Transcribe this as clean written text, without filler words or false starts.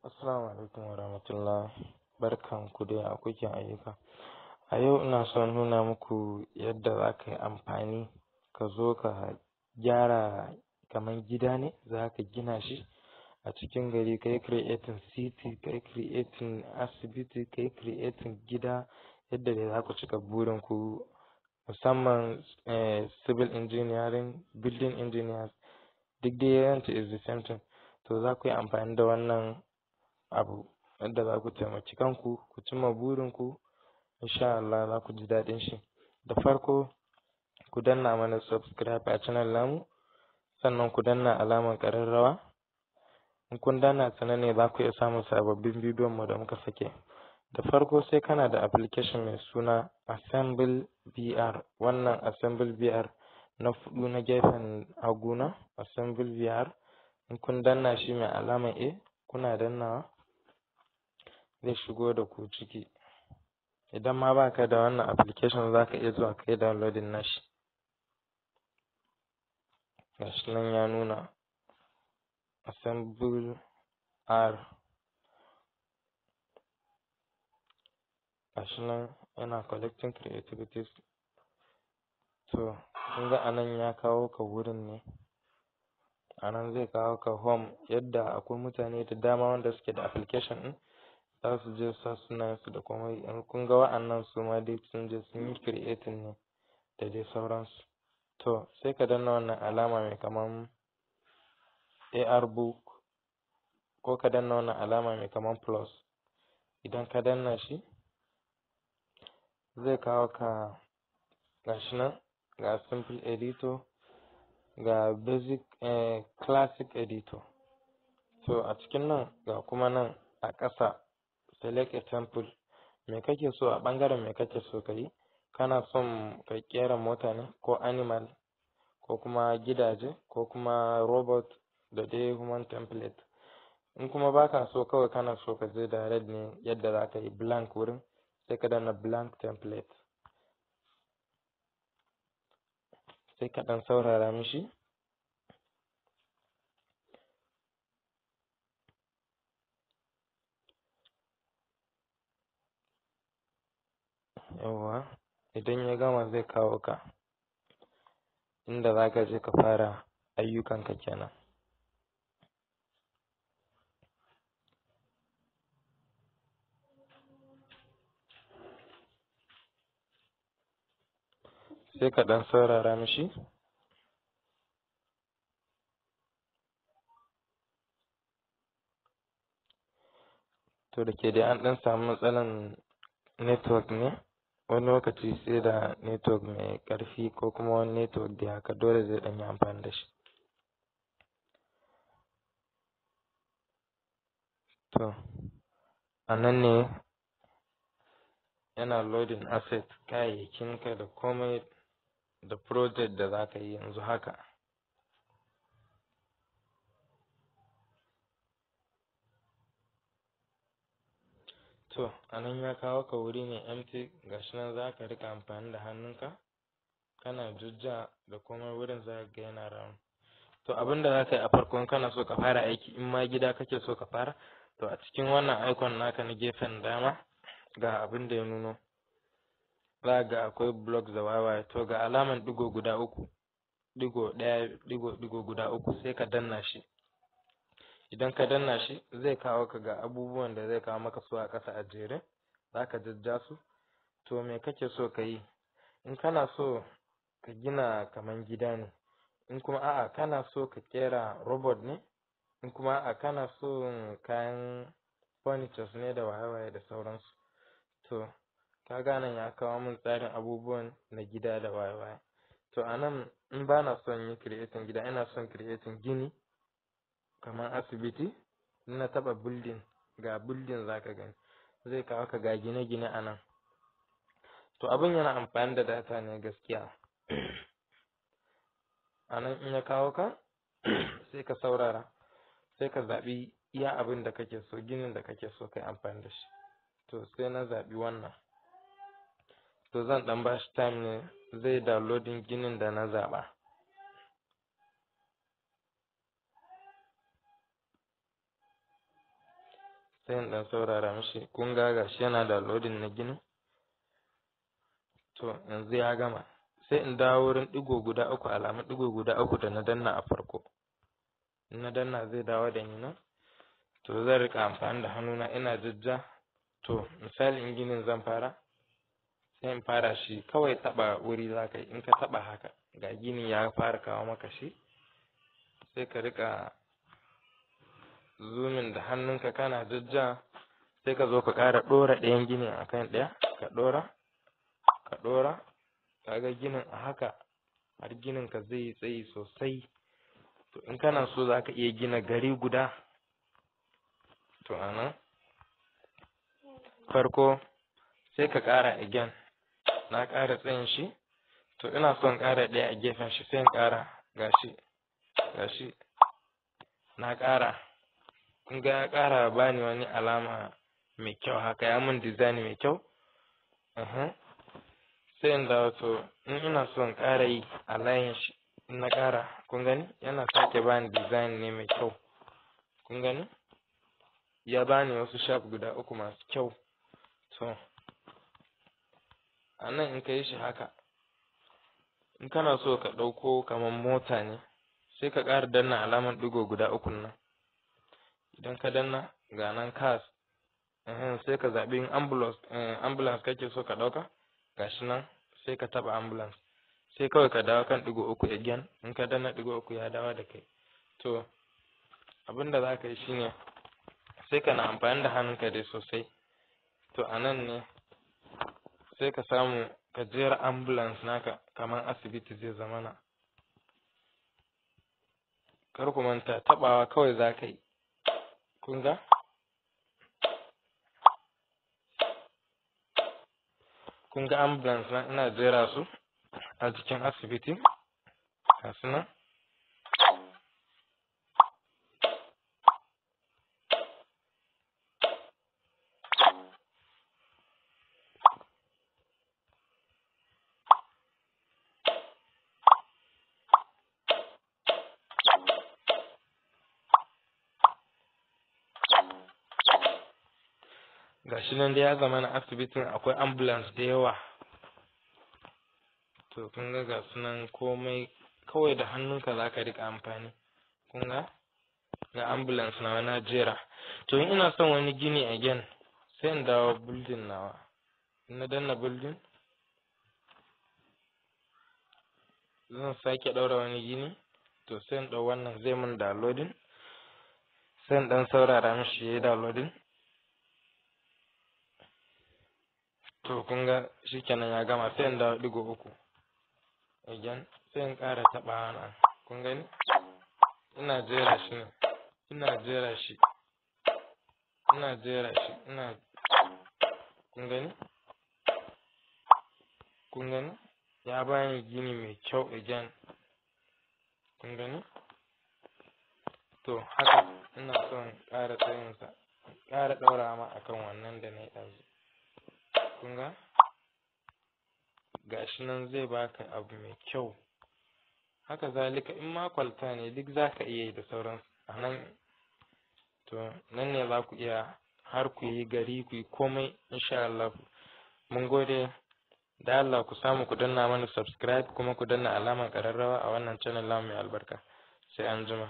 Assalamu alaikum warahmatullah. Barkan ku dai, ya kuke ayyuka? A yau ina son nuna muku yadda za ka yi amfani ka zo ka gyara kaman gida ne, za ka gina shi a cikin gari, ka yi creating city, ka yi creating asibiti, ka yi creating gida, yadda dai za ku cika burin ku, musamman civil engineering, building engineers, duk dai yawanci is the same thing. To za ku yi amfani da wannan abu yadda za ku taimaki kanku ku cimma burinku, insha Allah za ku ji daɗin shi. Da farko ku danna mana subscribe a channel namu, sannan ku danna alamar ƙararrawa. In kun danna, sannan ne za ku iya samun sababbin bidiyon mu da muka sake. Da farko sai kana da application mai suna Assemble VR. Wannan Assemble VR na fudu na gefen hagu na Assemble VR, in kun danna shi mai alamar A, kuna dannawa zai shigo da ku ciki. Idan ma baka da wannan application, za ka iya zuwa ka yi downloading nashi. Gashi nan ya nuna Assemble R, gashi nan yana collecting creativities. To kun ga anan ya kawo ka wurin ne, anan zai kawo ka home, yadda akwai mutane da dama wanda suke da application ɗin, za su je su sa sunayensu da komai. In kun ga wa'annan, su ma dai sun je sun yi creating ne da dai sauransu. To sai ka danna wannan alama mai kaman AR book, ko ka danna wannan alama mai kaman plus. Idan ka danna shi, zai kawo ka, gashi nan ga simple editor, ga basic, classic editor. To a cikin nan ga kuma nan a ƙasa select a template. Me kake so, a ɓangaren me kake so ka yi? Kana son ka ƙera mota ne, ko animal, ko kuma gidaje, ko kuma robot, da dai human template? In kuma baka so, kawai kana so ka je direct ne yadda za ka yi blank wurin, sai ka danna blank template. Sai ka ɗan saurara mishi. Yawwa, idan ya gama zai kawo ka inda za ka je ka fara ayyukanka kenan. Sai ka ɗan saurara mishi. To da ke dai an ɗan samu matsalan network ne, wani lokaci sai da network mai ƙarfi ko kuma wani network dai haka, dole zai ɗan yi amfani da shi. To a nan ne yana loading asset, kayayyakinka da komai da project da za ka yi yanzu haka. To a nan ya kawo ka wuri ne empty, gashi nan za ka riƙa amfani da hannunka kana jujja da komai, wurin za ka ga yana round. To abin da za ka yi a farko in kana so ka fara aiki, in ma gida kake so ka fara, to a cikin wannan icon naka na gefen dama ga abin da ya nuno, za ga akwai blocks da wawaye. To ga alaman ɗigo guda uku, ɗigo ɗaya, ɗigo ɗigo guda uku, sai ka danna shi. Idan ka danna shi, zai kawo ka ga abubuwan da zai kawo maka su a ƙasa a jere, za ka jajja su. To me kake so ka yi? In kana so ka gina kaman gida ne, in kuma a'a kana so ka ƙera robot ne, in kuma a'a kana so kayan furnitures ne da waye-waye da sauransu. To ka ga nan ya kawo min tsarin abubuwan na gida da waye-waye. To a nan in ba na son yi creating gida, ina son creating gini kamar asibiti, in na taɓa building, ga building za ka gani, zai kawo ka ga gine-gine a nan. To abin yana amfani da data ne gaskiya. A nan in ya kawo ka, sai ka saurara, sai ka zaɓi iya abin da kake so, ginin da kake so ka yi amfani da shi. To sai na zaɓi wannan. To zan ɗan bashi time ne zai downloading ginin da na zaɓa. Sai in ɗan saurara mishi. Kun ga gashi yana downloading na ginin. To yanzu ya gama. Sai in dawo wurin ɗigo guda uku, alamun ɗigo guda uku da na danna a farko. In na danna zai dawo da ni nan. To zan riƙa amfani da hannuna ina jajja. To misali in ginin zan fara, sai in fara shi kawai taɓa wuri za ka yi. In ka taɓa haka ga gini ya fara kawo maka shi. Sai ka riƙa zoomin da hannunka kana jajja. Sai ka zo ka ƙara ɗora ɗayan ginin a kan ɗaya, ka ɗora, ka ɗora. Ka ga ginin a haka har ginin ka zai yi tsayi sosai. To in kana so za ka iya gina gari guda. To a nan farko sai ka ƙara again. Na ƙara tsayin shi. To ina son ƙara ɗaya a gefen shi, sai in ƙara gashi, gashi na ƙara. Kun ga ya ƙara bani wani alama mai kyau haka, ya mun design mai kyau. Sai in dawo. To in ina son ƙara yi a layin shi, in na ƙara, kun gani yana sake bani design ne mai kyau. Kun gani ya bani wasu shape guda uku masu kyau. To a nan in ka yi shi haka, in kana so ka ɗauko kamar mota ne, sai ka ƙara danna alamar ɗigo guda ukun nan. Idan ka danna ga nan cars, sai ka zaɓi in ambulance kake so ka ɗauka, gashi nan sai ka taɓa ambulance. Sai kawai ka dawo kan ɗigo uku again. In ka danna ɗigo uku ya dawo da kai. To abin da za ka yi shine sai kana amfani da hannunka dai sosai. To a nan ne sai ka samu ka jera ambulance naka kamar asibiti zai zamana. Kar ku manta taɓawa kawai za ka yi. Kun ga? Kun ga ambulance na ina jera su a jikin asibiti. Ga su nan. Gashi nan dai ya zama na asibitin akwai ambulance da yawa. To kun ga ga su nan komai kawai da hannunka za ka riƙa amfani. Kun ga? Ga ambulance nawa na jera. To in ina son wani gini again, sai in dawo building nawa. In na danna building, zan sake ɗaura wani gini. To sai in ɗau wannan zai mun downloading. Sai in ɗan saurara mishi yayi downloading. To kun ga shikenan ya gama. Sai in dawo ɗigo uku again, sai in ƙara taɓawa nan. Kun gani? Ina jera shi ne, ina jera shi, ina jera shi, ina, kun gani? Kun gani? Ya bani gini mai kyau again. Kun gani? To haka ina son ƙara tsayinsa, ƙara ɗaura ma akan wannan da na yi ɗazu. Kun ga? Gashi nan zai baka abu mai kyau. Haka zalika in ma kwalta ne duk zaka iya yi da sauransu a nan. To nan ne za ku iya har ku yi gari ku yi komai insha Allah. Mun gode da Allah ku samu ku danna mana subscribe kuma ku danna alamar ƙararrawa a wannan channel namu mai albarka. Sai anjima.